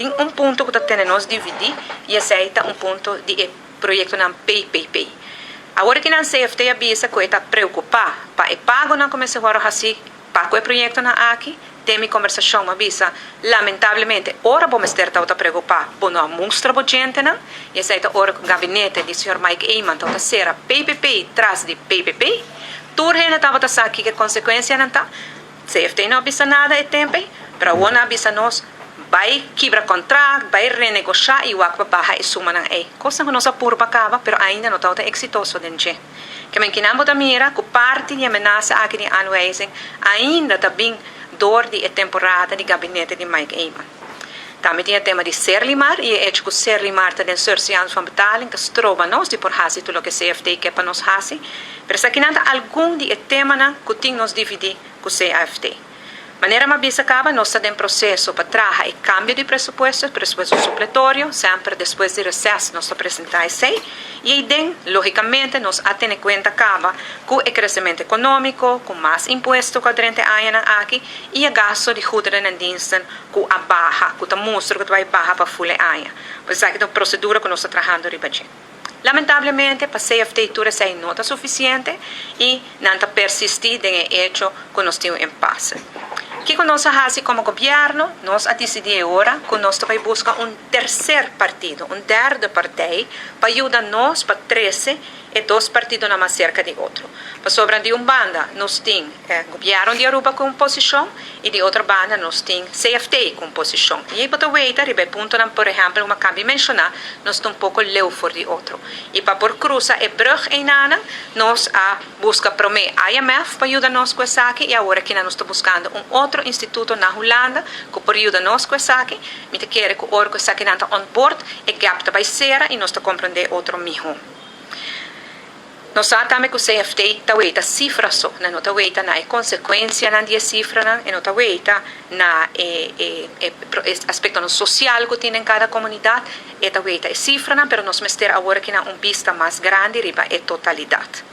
Tin un punto ku ta tene nos dividí i esei ta un punto di e proyektonan PPP. Awor ku nan CFT a bisa ku e ta preokupá pa e pagonan ku mester wòrdu hasi pa ku e proyektonan aki. Den mi kombersashon m'a bisa, lamentablemente ora bo mester tabata preokupá, bo no a mustra bo djentenan, i esei ta ora ku gabinete di señor Mike Eman tabata sera PPP tras di PPP. Tur hende tabata sa kiko e konsekuensianan ta. CFT no a bisa nada e tempu ei, pero awor nan a bisa nos bai kibra kontrakt, bai renegoshá i wak pa baha e sumanan ei. Kosnan ku nos a purba kaba, pero ainda no tabata eksitoso den dje. Ke men kinan bo ta mira ku parti di e menasa aki di aanwijzing ainda ta bin dor di e temporada di gabinete di Mike Eman. Tambe tin e tema di Serlimar i e echo ku Serlimar ta den surseance van betaling ta stroba nos di por hasi tur loke CFT ke pa nos hasi. Pero esakinan ta algun di e temanan ku tin nos dividí ku CAFT. Manera m'a bisa kaba, nos ta den proseso pa traha e kambio di presupuesto, e presupuesto supletorio, semper despues di reses nos ta presentá esei, i eiden, lógikamente, nos a tene kuenta kaba ku e kresementu ekonómiko, ku mas impuesto ku a drenta e añanan aki, i e gasto di goederen en diensten ku a baha, ku ta mustra ku ta bai baha pa ful e aña. Pues esaki ta un prosedura ku nos ta trahando riba dje. Lamentablemente pa CFT tur esei no ta sufisiente i nan ta persistí den e echo ku nos tin un impasse. Kiko nos a hasi komo gobièrnu? Nos a disidí e ora ku nos ta bai buska un terser partido, un derde partij, pa yuda nos pa trese e dos partidonan mas serka di otro. Pasobra di un banda nos tin e gobièrnu di Aruba ku un posishon i di otro banda nos tin CFT ku un posishon. I ei bo ta weita riba e puntonan, por ehèmpel, ku mi a kabi menshoná, nos ta un poko leu for di otro. I pa por krusa e brùg einanan, nos a buska promé IMF pa yuda nos ku esaki i awor akina nos ta buskando un otro instituto na Hulanda ku por yuda nos ku esaki. Mi ta kere ku ora ku esakinan ta on board, e gap ta bai sera i nos ta komprendé otro mihó. Nos sa tambe ku CFT ta weita sifra so, nan no ta weita na e konsekuensianan di e sifranan, e no ta weita na e e e aspektonan sosial ku tin den kada komunidat, e ta weita e sifranan, pero nos mester awor aki na un bista mas grandi riba e totalidat.